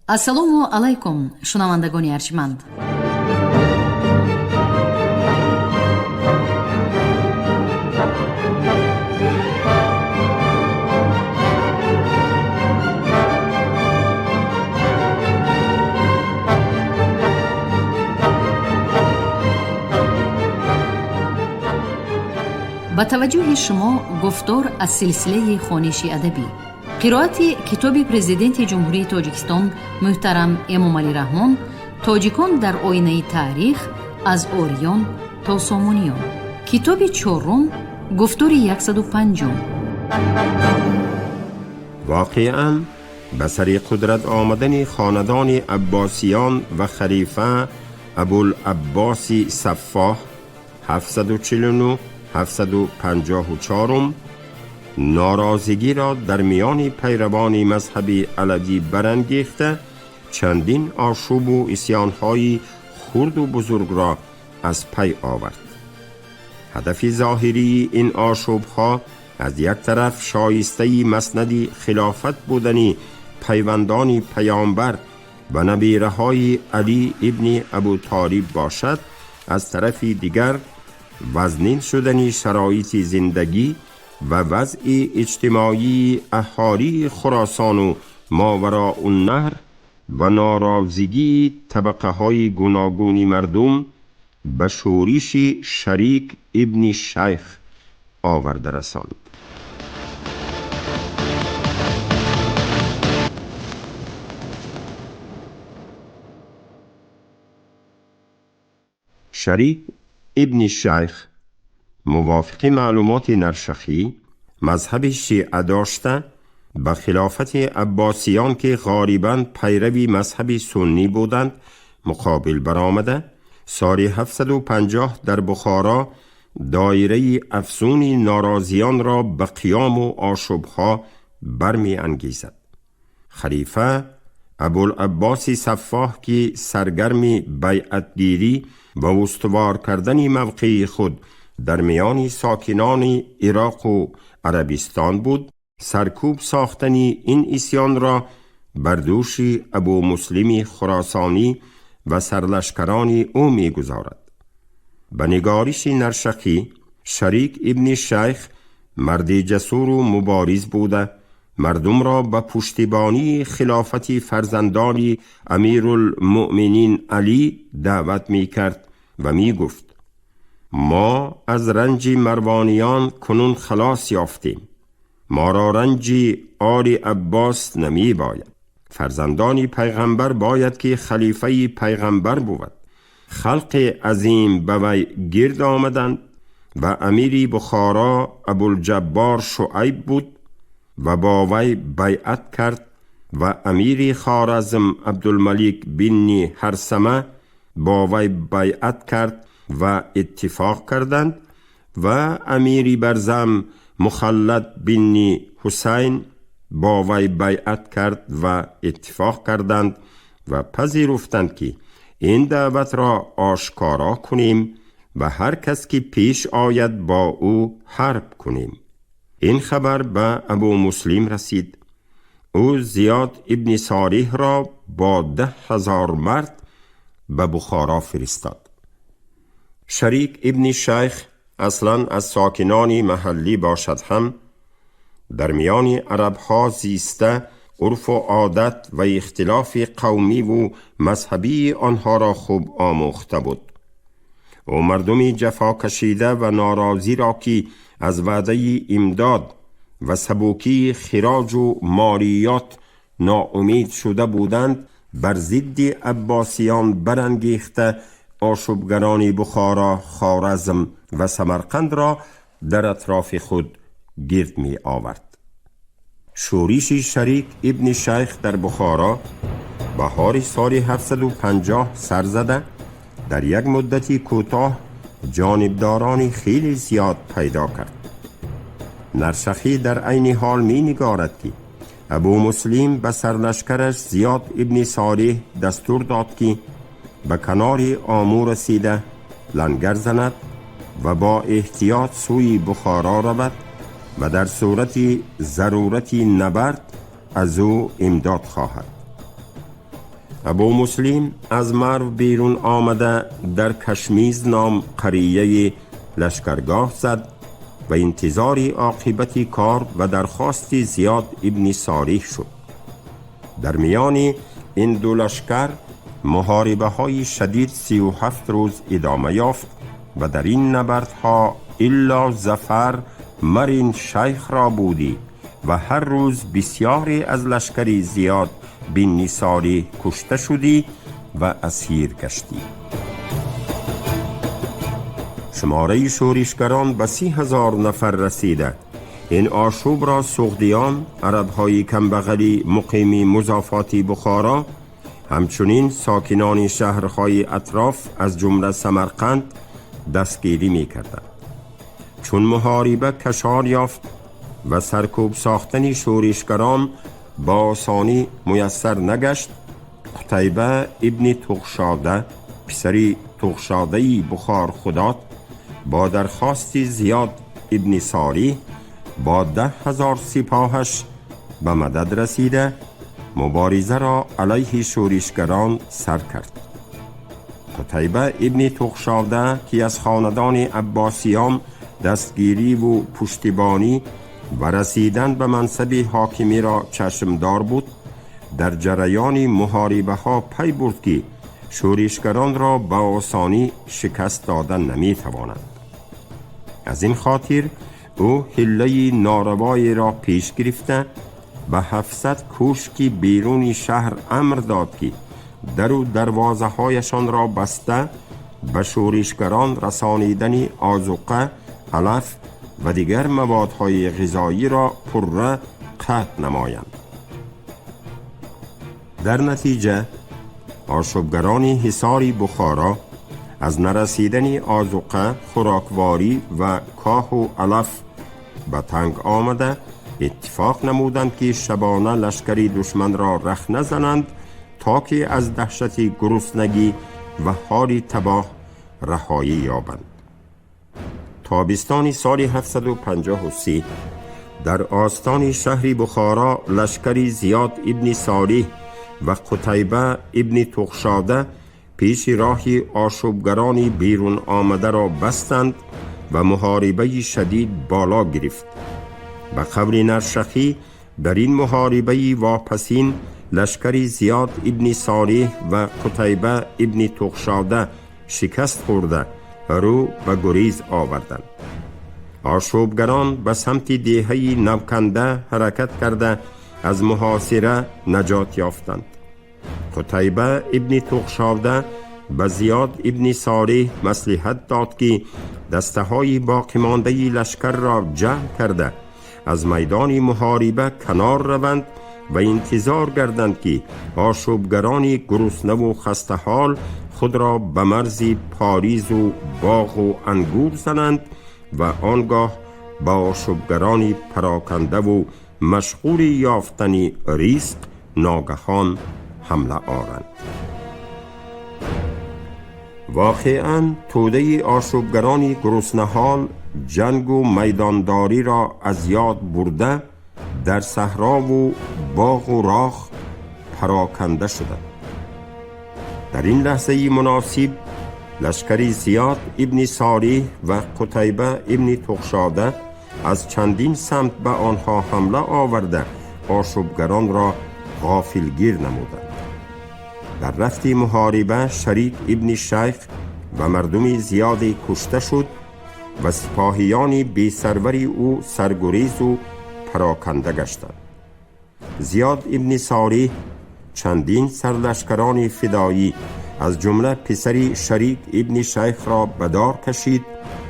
Ассалому алайкум, шунавандагони арҷманд. Ба таваҷҷӯҳи шумо гуфтор аз силсилаи хониши адабӣ, қироати китоби Президенти Ҷумҳурии Тоҷикистон муҳтарам Эмомалӣ Раҳмон «Тоҷикон дар оинаи таърих: аз ориён то сомониён», китоби чорум, гуфтори 105. Воқеан, ба сари қудрат омадани хонадони Аббосиён ва халифа Абулаббоси Саффоҳ 749 754 норозигиро дар миёни пайравони мазҳаби алавӣ барангехта, чандин ошӯбу исьёнҳои хурду бузургро аз пай овард. Ҳадафи зоҳирии ин ошӯбҳо аз як тараф шоистаи маснади хилофат будани пайвандони паёмбар ва набираҳои Алӣ ибни Абутолиб бошад, аз тарафи дигар вазнин шудани шароити зиндагӣ ва вазъи иҷтимоии аҳолии Хуросону Мовароуннаҳр ва норозигии табақаҳои гуногуни мардум ба шӯриши Шарик ибни Шайх оварда расонд. Шарик ибни Шайх мувофиқи маълумоти Наршахӣ мазҳаби шиа дошта, ба хилофати Аббосиён, ки ғолибан пайрави мазҳаби суннӣ буданд, муқобил баромада, соли 750 дар Бухоро доираи афзуни норозиёнро ба қиёму ошӯбҳо бармеангезад. Халифа Абулаббоси Саффоҳ, ки саргарми байъатгирӣ ва устувор кардани мавқеи худ дар миёни сокинони Ироқу Арабистон буд, саркӯб сохтани ин исьёнро бар дӯши Абумуслими Хуросонӣ ва сарлашкарони ӯ мегузорад. Ба нигориши Наршақӣ, Шарик ибни Шайх марди ҷасуру мубориз буда, мардумро ба пуштибонии хилофати фарзандони Амирулмуъминин Алӣ даъват мекард ва мегуфт: «Мо аз ранҷи Марвониён кунун халос ёфтем, моро ранҷи оли Аббос намебояд. Фарзандони пайғамбар бояд ки халифаи пайғамбар бувад». Халқи азим ба вай гирд омаданд ва амири Бухоро Абулҷаббор Шуайб буд ва бо вай байъат кард ва амири Хоразм Абдулмалик бинни Ҳарсама бо вай байъат кард ва иттифоқ карданд ва амири Барзам Мухаллад бинни Ҳусайн бо вай байъат кард ва иттифоқ карданд ва пазируфтанд, ки ин даъватро ошкоро кунем ва ҳар кас ки пеш ояд, бо ӯ ҳарб кунем. Ин хабар ба Абумуслим расид. Ӯ Зиёд ибни Солиҳро бо 10 000 мард ба Бухоро фиристод. Шарик ибни Шайх аслан аз сокинони маҳаллӣ бошад ҳам, дар миёни арабҳо зиста, урфу одат ва ихтилофи қавмиву мазҳабии онҳоро хуб омӯхта буд. Ӯ мардуми ҷафокашида ва норозиро, ки аз ваъдаи имдод ва сабукии хироҷу молиёт ноумед шуда буданд, бар зидди Аббосиён барангехта, ошӯбгарони Бухоро, Хоразм ва Самарқандро дар атрофи худ гирд меовард. Шӯриши Шарик ибни Шайх дар Бухоро баҳори соли 750 сар зада, дар як муддати кӯтоҳ ҷонибдорони хеле зиёд пайдо кард. Наршахӣ дар айни ҳол менигорад, ки Абумуслим ба сарлашкараш Зиёд ибни Солиҳ дастур дод, ки ба канори Омӯ расида лангар занад ва бо эҳтиёт сӯи Бухоро равад ва дар сурати зарурати набард аз ӯ имдод хоҳад. Абу Муслим аз Марв берун омада, дар Кашмиз ном қарияи лашкаргоҳ зад ва интизори оқибати кор ва дархости Зиёд ибни Солиҳ шуд. Дар миёни ин ду лашкар муҳорибаҳои шадид 37 рӯз идома ёфт ва дар ин набардҳо илло зафар мар ин шайхро будӣ ва ҳар рӯз бисёре аз лашкари Зиёд бинни Солиҳ кушта шудӣ ва асир гаштӣ. Шумораи шӯришгарон ба 30,000 нафар расида. Ин ошӯбро суғдиён, арабҳои камбағали муқими музофоти Бухоро, ҳамчунин сокинони шаҳрҳои атроф, аз ҷумла Самарқанд, дастгирӣ мекарданд. Чун муҳориба кашор ёфт ва саркӯб сохтани шӯришгарон ба осонӣ муяссар нагашт, Қутайба ибни Туғшода, писари Туғшодаи Бухорхудот, бо дархости Зиёд ибни Солиҳ бо 10,000 сипоҳаш ба мадад расида, муборизаро алайҳи шӯришгарон сар кард. Қутайба ибни Туғшода, ки аз хонадони Аббосиён дастгириву пуштибонӣ ва расидан ба мансаби ҳокимиро чашмдор буд, дар ҷараёни муҳорибаҳо пай бурд, ки шӯришгаронро ба осонӣ шикаст дода наметавонанд. Аз ин хотир ӯ ҳиллаи норавоеро пеш гирифта, ба 700 кӯшки беруни шаҳр амр дод, ки дару дарвозаҳояшонро баста, ба шӯришгарон расонидани озуқа, алаф ва дигар маводҳои ғизоиро пурра қатъ намоянд. Дар натиҷа ошӯбгарони ҳисори Бухоро аз нарасидани озуқа, хӯрокворӣ ва коҳу алаф ба танг омада, иттифоқ намуданд, ки шабона лашкари душманро рахна зананд, то ки аз даҳшати гуруснагӣ ва ҳоли табоҳ раҳоӣ ёбанд. Тобистони соли 753 дар остони шаҳри Бухоро лашкари Зиёд ибни Солиҳ ва Қутайба ибни Туғшода пеши роҳи ошӯбгарони берун омадаро бастанд ва муҳорибаи шадид боло гирифт. Ба қавли Наршахӣ, дар ин муҳорибаи вопасин лашкари Зиёд ибни Солиҳ ва Қутайба ибни Туғшода шикаст хӯрда, рӯ ба гурез оварданд. Ошӯбгарон ба самти деҳаи Навканда ҳаракат карда, аз муҳосира наҷот ёфтанд. Қутайба ибни Туғшода ба Зиёд ибни Солиҳ маслиҳат дод, ки дастаҳои боқимондаи лашкарро ҷамъ карда, аз майдони муҳориба канор раванд ва интизор гарданд, ки ошӯбгарони гуруснаву хастаҳол худро ба марзи поризу боғу ангур зананд ва он гоҳ ба ошӯбгарони парокандаву машғули ёфтани ризқ ногаҳон ҳамла оранд. Воқеан, тӯдаи ошӯбгарони гуруснаҳол ҷангу майдондориро аз ёд бурда, дар саҳрову боғу роғ пароканда шуданд. Дар ин лаҳзаи муносиб лашкари Зиёд ибни Солиҳ ва Қутайба ибни Туғшода аз чандин самт ба онҳо ҳамла оварда, ошӯбгаронро ғофилгир намуданд. Дар рафти муҳориба Шарик ибни Шайх ва мардуми зиёде кушта шуд ва сипоҳиёни бесарвари ӯ саргурезу пароканда гаштанд. Зиёд ибни Солиҳ чандин сарлашкарони фидоӣ, аз ҷумла писари Шарик ибни Шайхро ба дор кашид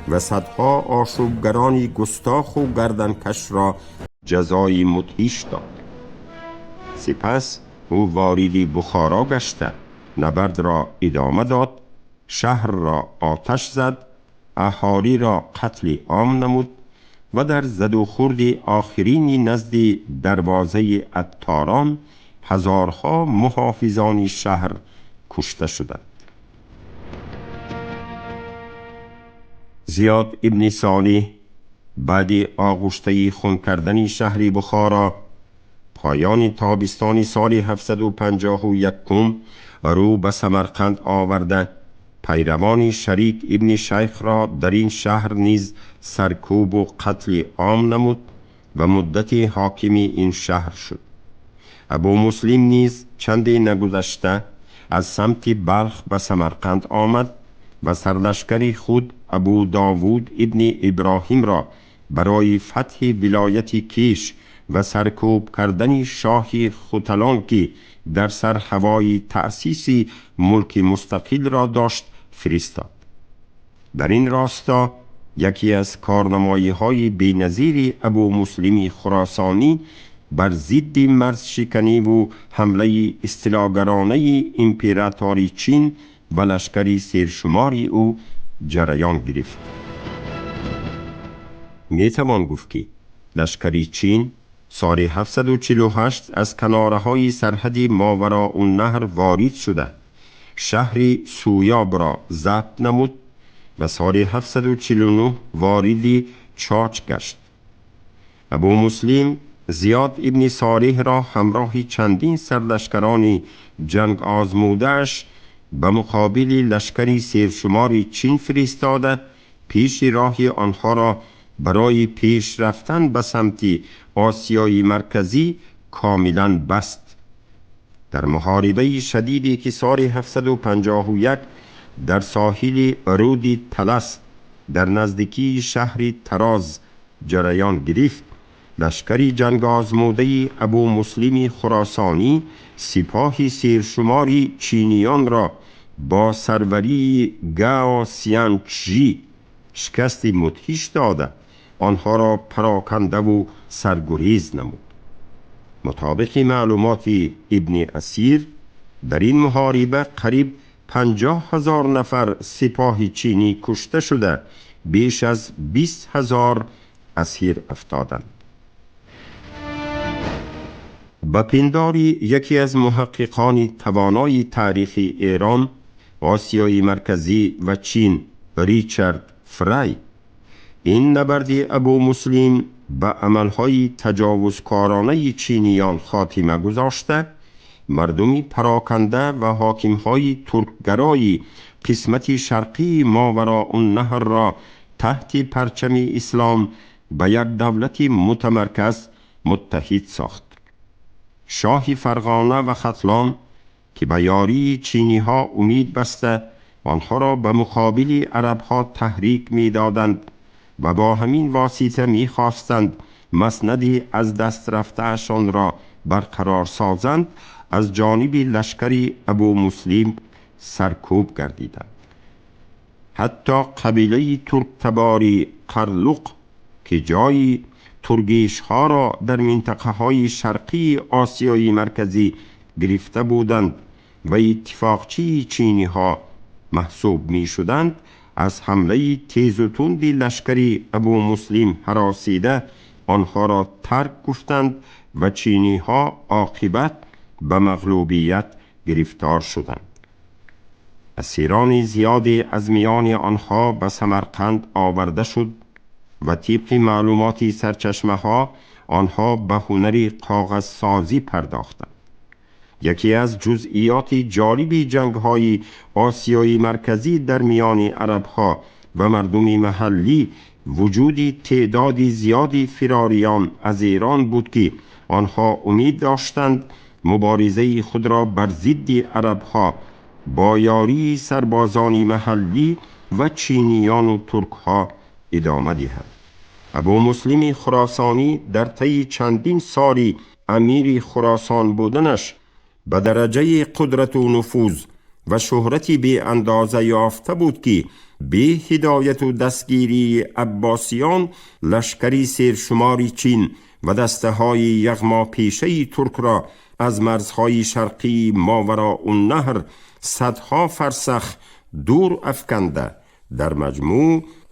ва садҳо ошӯбгарони густоху гарданкашро ҷазои мудҳиш дод. Сипас ӯ вориди Бухоро гашта, набардро идома дод, шаҳрро оташ зад, аҳолиро қатли ом намуд ва дар задухӯрди охирини назди дарвозаи Атторон ҳазорҳо муҳофизони шаҳр кушта шуданд. Зиёд ибни Солиҳ баъди оғуштаи хун кардани шаҳри Бухоро Поёни тобистони соли 751 рӯ ба Самарқанд оварда, пайравони Шарик ибни Шайхро дар ин шаҳр низ саркӯбу қатли ом намуд ва муддати ҳокими ин шаҳр шуд. Абумуслим низ чанде нагузашта аз самти Балх ба Самарқанд омад ва сарлашкари худ Абу Довуд ибни Иброҳимро барои фатҳи вилояти Киш ва саркӯб кардани шоҳи Хуталон, ки дар сар ҳавои таъсиси мулки мустақилро дошт, фиристод. Дар ин росто яке аз корнамоиҳои беназири Абумуслими Хуросонӣ бар зидди марзшиканиву ҳамлаи истилогаронаи императори Чин ва лашкари сершумори ӯ ҷараён гирифт. Метавон гуфт, ки лашкари Чин соли 748 аз канораҳои сарҳади Мовароуннаҳр ворид шуда, шаҳри Суёбро забт намуд ва соли 749 вориди Чоч гашт. Абумуслим Зиёд ибни Солеҳро ҳамроҳи чандин сарлашкарони ҷангозмудааш ба муқобили лашкари сершумори Чин фиристода, пеши роҳи онҳоро барои пеш рафтан ба самти Осиёи Марказӣ комилан баст. Дар муҳорибаи шадиде, ки соли 751 дар соҳили руди Талас дар наздикии шаҳри Тароз ҷараён гирифт, лашкари ҷангозмудаи Абумуслими Хуросонӣ сипоҳи сершумори чиниёнро бо сарварии Гао Сянчжи шикасти мудҳиш дода, онҳоро парокандаву саргурез намуд. Мутобиқи маълумоти Ибни Асир, дар ин муҳориба қариб 50 000 нафар сипоҳи чинӣ кушта шуда, беш аз 20 000 асир афтоданд. Ба пиндори яке аз муҳаққиқони тавонои таърихи Эрон, Осиёи Марказӣ ва Чин, Ричард Фрай, ин набарди Абумуслим ба амалҳои таҷовузкоронаи чиниён хотима гузошта, мардуми пароканда ва ҳокимҳои туркгарои қисмати шарқии Мовароуннаҳрро таҳти парчами ислом ба як давлати мутамарказ муттаҳид сохт. Шоҳи Фарғона ва Хатлон, ки ба ёрии чиниҳо умид баста, онҳоро ба муқобили арабҳо таҳрик медоданд ва бо ҳамин восита мехостанд маснади аз даст рафтаашонро барқарор созанд, аз ҷониби лашкари Абумуслим саркӯб гардиданд. Ҳатто қабилаи турктабори Қарлуқ, ки ҷои тургишҳоро дар минтақаҳои шарқии Осиёи Марказӣ гирифта буданд ва иттифоқчии чиниҳо маҳсуб мешуданд, аз ҳамлаи тезу тунди лашкари Абумуслим ҳаросида, онҳоро тарк гуфтанд ва чиниҳо оқибат ба мағлубият гирифтор шуданд. Асирони зиёде аз миёни онҳо ба Самарқанд оварда шуд ва тибқи маълумоти сарчашмаҳо онҳо ба ҳунари коғазсозӣ пардохтанд. Яке аз ҷузъиёти ҷолиби ҷангҳои Осиёи Марказӣ дар миёни арабҳо ва мардуми маҳаллӣ вуҷуди теъдоди зиёди фирориён аз Эрон буд, ки онҳо умед доштанд муборизаи худро бар зидди арабҳо бо ёрии сарбозони маҳаллӣ ва чиниёну туркҳо идома диҳанд. Абумуслими Хуросонӣ дар тайи чандин соли амири Хуросон буданаш ба дараҷаи қудрату нуфуз ва шӯҳрати беандоза ёфта буд, ки бе ҳидояту дастгирии аббосиён лашкари сершумори Чин ва дастаҳои яғмопешаи туркро аз марзҳои шарқии Мовароуннаҳр садҳо фарсах дур афканда, дар маҷмӯъ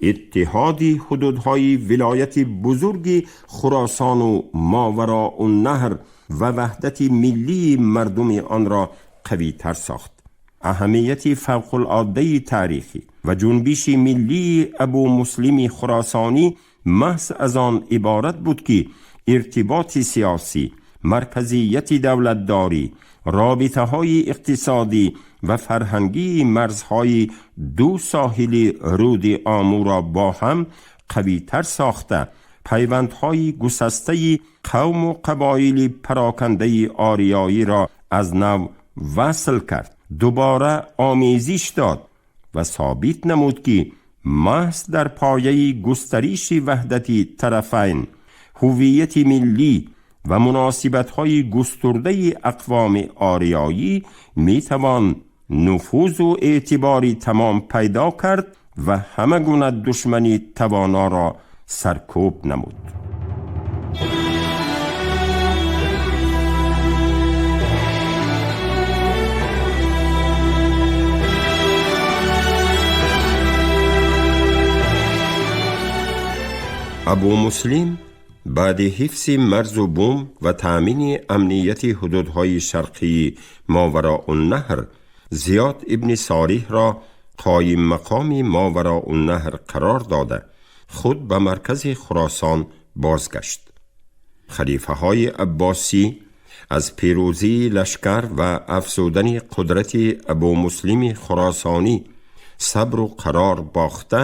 иттиҳоди ҳудудҳои вилояти бузурги Хуросону Мовароуннаҳр ва ваҳдати миллии мардуми онро қавитар сохт. Аҳамияти фавқулоддаи таърихӣ ва ҷунбиши миллии Абумуслими Хуросонӣ маҳз аз он иборат буд, ки иртиботи сиёсӣ, марказияти давлатдорӣ, робитаҳои иқтисодӣ ва фарҳангии марзҳои ду соҳили рӯди Омӯро бо ҳам қавитар сохта, пайвандҳои гусастаи қавму қабоили парокандаи ориёиро аз нав васл кард, дубора омезиш дод ва собит намуд, ки маҳз дар пояи густариши ваҳдати тарафайн, ҳуввияти миллӣ ва муносибатҳои густурдаи ақвоми ориёӣ метавон нуфузу эътибори тамом пайдо кард ва ҳама гуна душмани тавоноро саркӯб намуд. Абу Муслим баъди ҳифзи марзу бум ва таъмини амнияти ҳудудҳои шарқии Мовароуннаҳр Зиёд ибни Солиҳро қоиммақоми Мовароуннаҳр қарор дода, худ ба маркази Хуросон бозгашт. Халифаҳои Аббосӣ аз пирӯзии лашкар ва афзудани қудрати Абумуслими Хуросонӣ сабру қарор бохта,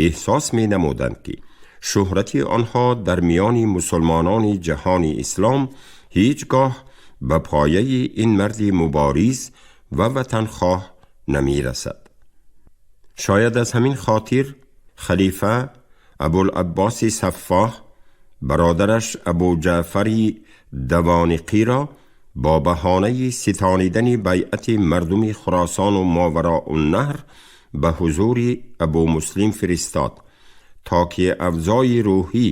эҳсос менамуданд, ки шӯҳрати онҳо дар миёни мусулмонони ҷаҳони ислом ҳеҷ гоҳ ба пояи ин марди мубориз ва ватанхоҳ намерасад. Шояд аз ҳамин хотир халифа Абулаббоси Саффоҳ бародараш Абуҷаъфари Давониқиро бо баҳонаи ситонидани байъати мардуми Хуросону Мовароуннаҳр ба ҳузури Абумуслим фиристод, то ки авзои рӯҳӣ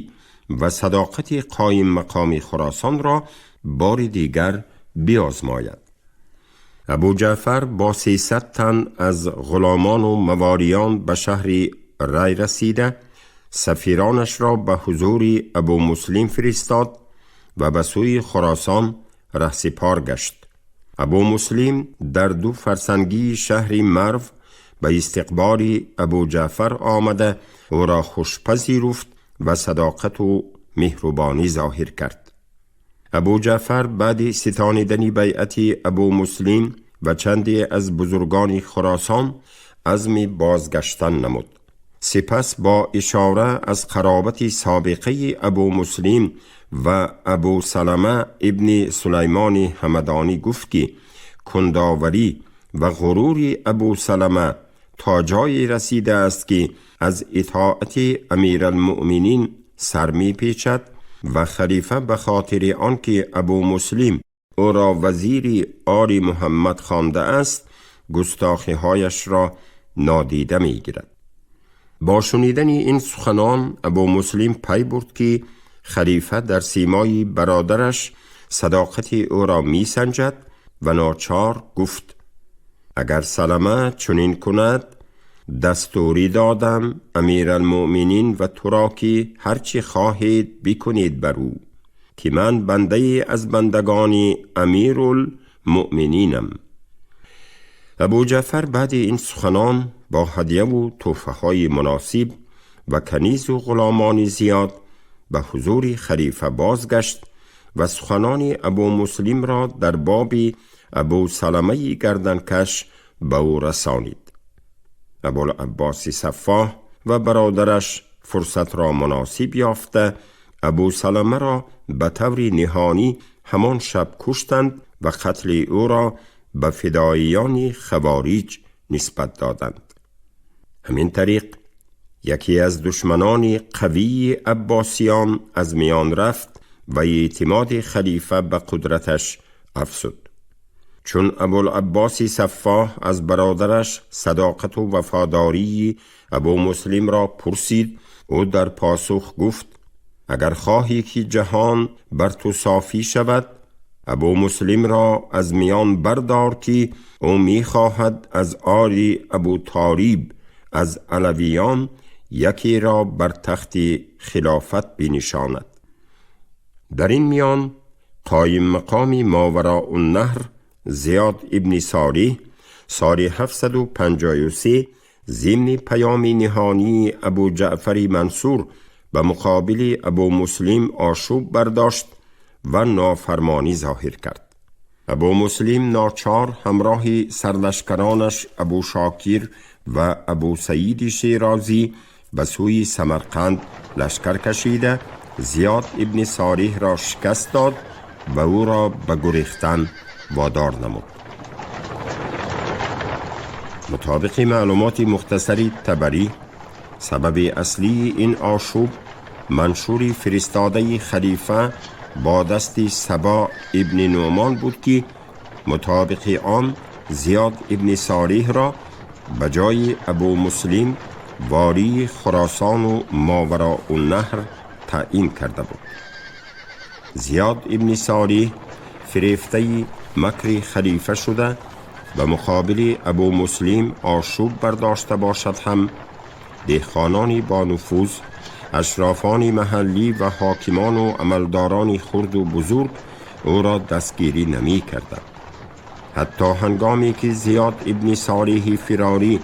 ва садоқати қоиммақоми Хуросонро бори дигар биозмояд. Абуҷаъфар бо 300 тан аз ғуломону мавориён ба шаҳри Рай расида, сафиронашро ба ҳузури Абумуслим фиристод ва ба сӯи Хуросон раҳсипор гашт. Абумуслим дар ду фарсангии шаҳри Марв ба истиқболи Абуҷаъфар омада, ӯро хушпазируфт ва садоқату меҳрубонӣ зоҳир кард. Абуҷаъфар баъди ситонидани байъати Абумуслим ва чанде аз бузургони Хуросон азми бозгаштан намуд. Сипас бо ишора аз қаробати собиқаи Абумуслим ва Абусалама ибни Сулаймони Ҳамадонӣ гуфт, ки кундоварӣ ва ғурури Абусалама то ҷое расидааст, ки аз итоати Амиралмуъминин сар мепечад ва халифа ба хотири он ки Абумуслим ӯро вазири оли Муҳаммад хондааст, густохиҳояшро нодида мегирад. Бо шунидани ин суханон Абумуслим пай бурд, ки халифа дар симои бародараш садоқати ӯро мисанҷад ва ночор гуфт: агар Салама чунин кунад, дастурӣ додам Амиралмуъминин ва туро, ки ҳар чӣ хоҳед бикунед бар ӯ, ки ман бандае аз бандагони Амирулмуъмининам. Абуҷаъфар баъди ин суханон бо ҳадияву тӯҳфаҳои муносиб ва канизу ғуломони зиёд ба ҳузури халифа бозгашт ва суханони Абумуслимро дар боби Абусаламаи гарданкаш ба ӯ расонид. Абулаббоси Саффоҳ ва бародараш фурсатро муносиб ёфта, Абусаламаро ба таври ниҳонӣ ҳамон шаб куштанд ва қатли ӯро ба фидоиёни хавориҷ нисбат доданд. Ҳамин тариқ яке аз душманони қавии аббосиён аз миён рафт ва эътимоди халифа ба қудраташ афзуд. Чун Абулаббоси Саффоҳ аз бародараш садоқату вафодории Абумуслимро пурсид, ӯ дар посух гуфт: агар хоҳӣ, ки ҷаҳон бар ту софӣ шавад, Абумуслимро аз миён бардор, ки ӯ мехоҳад аз оли Абуториб аз алавиён якеро бар тахти хилофат бинишонад. Дар ин миён қоиммақоми Мовароуннаҳр Зиёд ибни Солиҳ соли 753 зимни паёми ниҳонии Абуҷаъфари Мансур ба муқобили Абумуслим ошӯб бардошт و نافرمانی ظاهر کرد. ابو مسلم ناچار همراه سرلشکرانش ابو شاکر و ابو سعید شیرازی به سوی سمرقند لشکر کشیده زیاد ابن صالح را شکست داد و او را به گریختن وادار نمود. مطابق معلومات مختصری طبری، سبب اصلی این آشوب منشور فرستاده خلیفه با دست سبا ابن نعمان بود که مطابق آن زیاد ابن صالح را به جای ابو مسلم والی خراسان و ماوراء النهر تعیین کرده بود. زیاد ابن صالح فریفته مکر خلیفه شده به مقابل ابو مسلم آشوب برداشته باشد هم دهقانانی با نفوذ، اشرافان محلی و حاکمان و عملداران خرد و بزرگ او را دستگیری نمی کردند. حتی هنگامی که زیاد ابن صالح فراری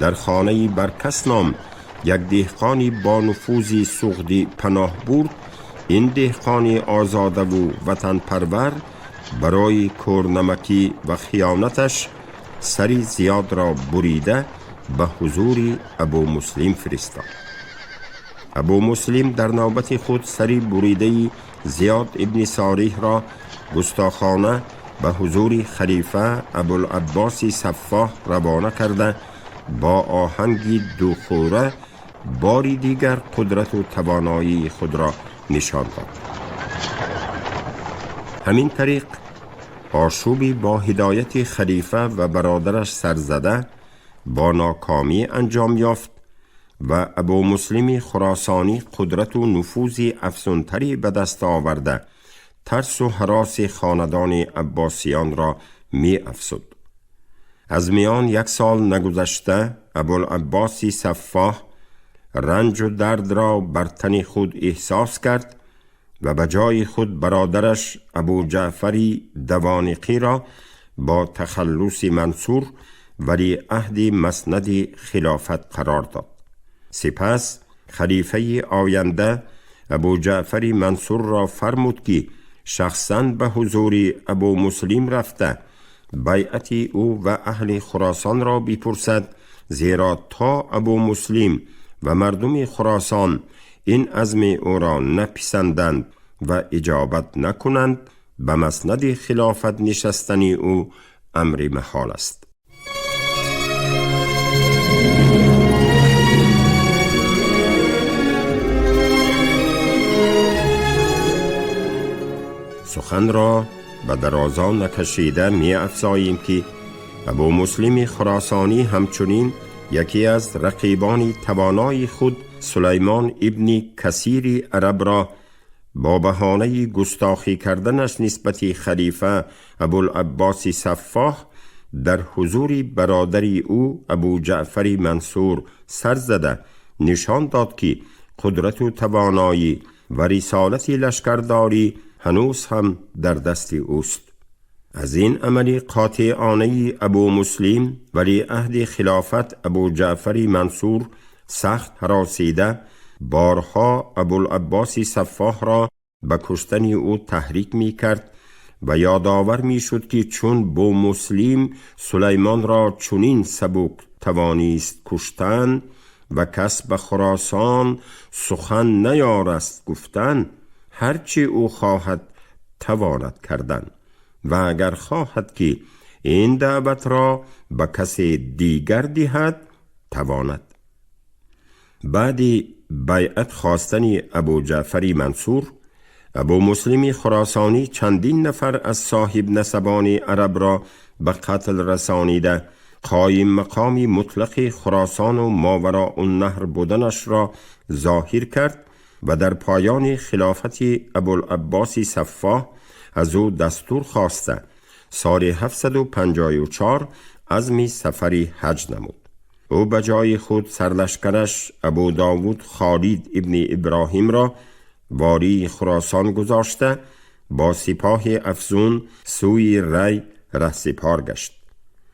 در خانه برکس نام یک دهقانی با نفوذ سغدی پناه برد، این دهقان آزاده و وطن پرور برای کورنمکی و خیانتش سری زیاد را بریده به حضور ابو مسلم فرستاد. ابو مسلم در نوبت خود سری بریده زیاد ابن صالح را گستاخانه به حضور خلیفه ابوالعباس صفاح روانه کرده با آهنگ دوخوره باری دیگر قدرت و توانایی خود را نشان داد. همین طریق آشوبی با هدایت خلیفه و برادرش سرزده با ناکامی انجام یافت و ابو مسلم خراسانی قدرت و نفوذ افزونتری به دست آورده ترس و هراس خاندان عباسیان را می افزود. از میان یک سال نگذشته ابوالعباس صفاح رنج و درد را بر تن خود احساس کرد و به جای خود برادرش ابو جعفر دوانقی را با تخلص منصور ولی عهد مسند خلافت قرار داد. سپس خلیفه آینده ابو جعفر منصور را فرمود که شخصاً به حضور ابو مسلم رفته بیعت او و اهل خراسان را بپرسد، زیرا تا ابو مسلم و مردم خراسان این عزم او را نپسندند و اجابت نکنند به مسند خلافت نشستن او امر محال است. سخن را به درازا نکشیده می افزاییم که ابو مسلم خراسانی همچنین یکی از رقیبان توانای خود سلیمان ابن کثیر عرب را با بهانه گستاخی کردنش نسبت خلیفه ابوالعباس صفاح در حضور برادر او ابو جعفر منصور سر زده نشان داد که قدرت و توانایی و رسالت لشکرداری هنوز هم در دست اوست. از این عمل قاطعانه ابو مسلم ولی عهد خلافت ابو جعفر منصور سخت هراسیده بارها ابوالعباس صفاح را به کشتن او تحریک می کرد و یادآور می شد که چون بو مسلم سلیمان را چنین سبک توانیست کشتن و کس به خراسان سخن نیارست گفتن، هرچی او خواهد تواند کردن و اگر خواهد که این دعوت را به کسی دیگر دهد تواند. بعد بیعت خواستن ابو جعفر منصور، ابو مسلم خراسانی چندین نفر از صاحب نسبان عرب را به قتل رسانیده قایم مقام مطلق خراسان و ماوراء النهر بودنش را ظاهر کرد و در پایان خلافت ابوالعباس صفاح از او دستور خواسته سال 754 عزم سفر حج نمود. او به جای خود سرلشکرش ابو داود خالد ابن ابراهیم را واری خراسان گذاشته با سپاه افزون سوی ری رهسپار گشت.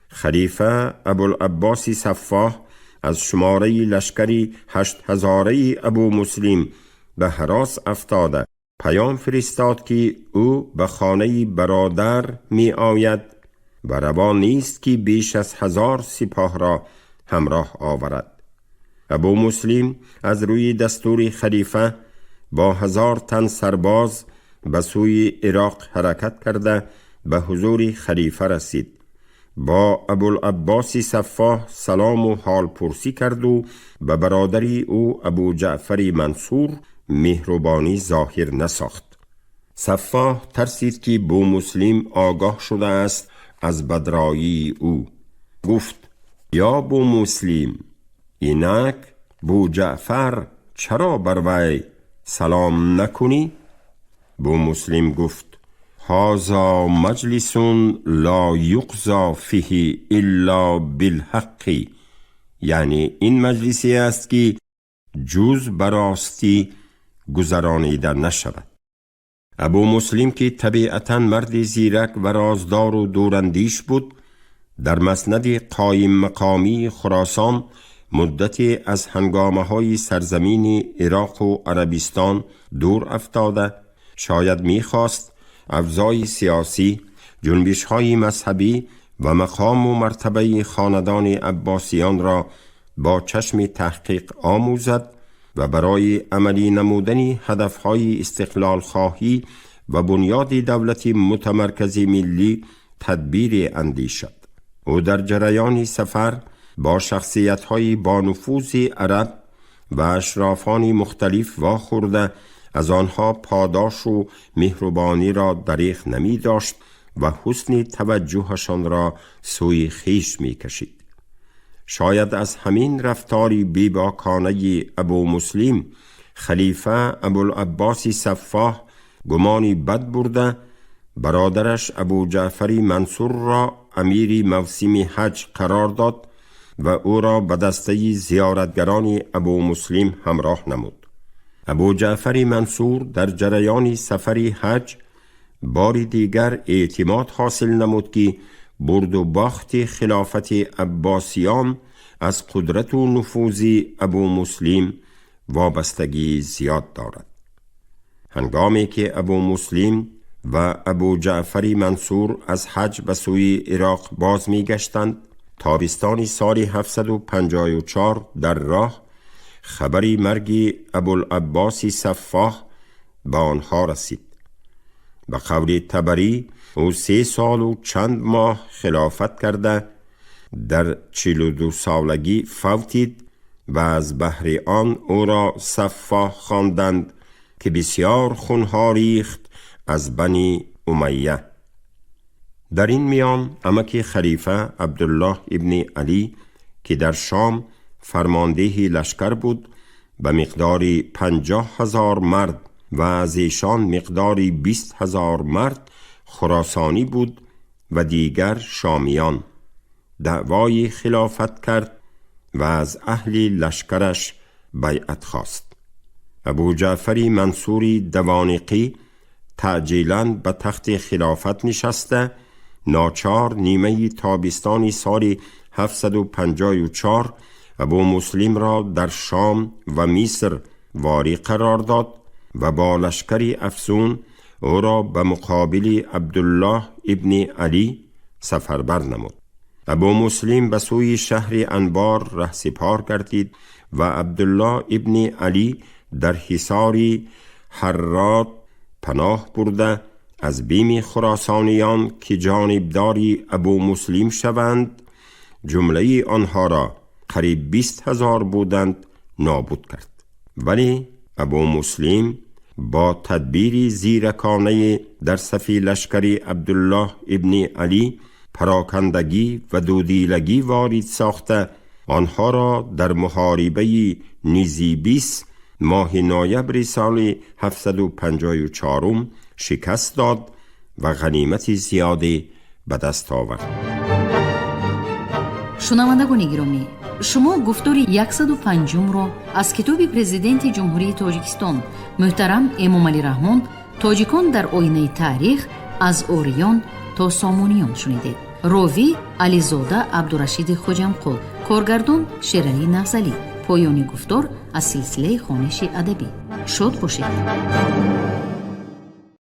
خلیفه ابوالعباس صفاح از شماره لشکری 8000 ابو مسلم به هراس افتاده پیام فرستاد که او به خانه برادر می آید و روا نیست که بیش از 1000 سپاه را همراه آورد. ابو مسلم از روی دستور خلیفه با 1000 تن سرباز به سوی عراق حرکت کرده به حضور خلیفه رسید. با ابوالعباس صفاح سلام و حال پرسی کرد و به برادری او ابو جعفر منصور مهربانی ظاهر نساخت. صفاح ترسید که بو مسلم آگاه شده است از بدرایی او. گفت یا بو مسلم، اینک بو جعفر چرا بر وی سلام نکنی؟ بو مسلم گفت هذا مجلس لا یقضی فیه الا بالحق، یعنی این مجلسی است که جز براستی گذرانیده نشود. ابو مسلم که طبیعتا مرد زیرک و رازدار و دوراندیش بود، در مسند قایم مقامی خراسان مدتی از هنگامه های سرزمین عراق و عربستان دور افتاده، شاید میخواست اوضاع سیاسی، جنبش های مذهبی و مقام و مرتبه خاندان عباسیان را با چشم تحقیق آموزد و برای عملی نمودن هدفهای استقلال خواهی و بنیاد دولت متمرکز ملی تدبیر اندیشد. او در جریان سفر با شخصیت‌های با نفوذ عرب و اشرافان مختلف واخورده از آنها پاداش و مهربانی را دریغ نمی داشت و حسن توجهشان را سوی خویش می کشید. شاید از همین رفتاری بیباکانه ابو مسلم خلیفه ابوالعباس صفاح گمانی بد برده برادرش ابو جعفر منصور را امیر موسم حج قرار داد و او را به دسته زیارتگران ابو مسلم همراه نمود. ابو جعفر منصور در جریان سفر حج بار دیگر اعتماد حاصل نمود که برد و باخت خلافت عباسیان از قدرت و نفوذ ابو مسلم وابستگی زیاد دارد. هنگامی که ابو مسلم و ابو جعفر منصور از حج به سوی عراق باز می گشتند، تابستان سال 754 در راه خبری مرگ ابوالعباس صفاح به آنها رسید. به قول طبری او 3 سال و چند ماه خلافت کرده در 42 سالگی فوتید و از بهر آن او را صفاح خواندند که بسیار خونها ریخت از بنی امیه. در این میان عمک خلیفه عبدالله ابن علی که در شام فرمانده لشکر بود به مقدار 50,000 مرد و از ایشان مقدار 20,000 مرد خراسانی بود و دیگر شامیان، دعوای خلافت کرد و از اهل لشکرش بیعت خواست. ابو جعفر منصوری دوانقی تعجیلاً به تخت خلافت نشسته ناچار نیمه تابستان سال 754 ابو مسلم را در شام و مصر واری قرار داد و با لشکری افزون او را به مقابل عبدالله ابن علی سفربر نمود. ابو مسلم به سوی شهر انبار رهسپار گردید و عبدالله ابن علی در حصار حرات پناه برده از بیم خراسانیان که جانبداری ابو مسلم شوند جمله آنها را قریب 20,000 بودند نابود کرد. ولی ابو مسلم با تدبیر زیرکانه در صف لشکر عبدالله ابن علی پراکندگی و دودیلگی وارد ساخته آنها را در محاربه نیزیبیس ماه نوامبر سال 754 شکست داد و غنیمت زیادی به دست آورد. Шунавандагони гиромӣ, шумо гуфтори 105-умро аз китоби Президенти Ҷумҳурии Тоҷикистон муҳтарам Эмомалӣ Раҳмон «Тоҷикон дар оинаи таърих аз ориён то сомониён» шунидед. Ровӣ Ализода Абдурашиди Хоҷамқул, коргардон Шералӣ Нағзалӣ. Поёни гуфтор аз силсилаи хониши адабӣ. Шод бошед.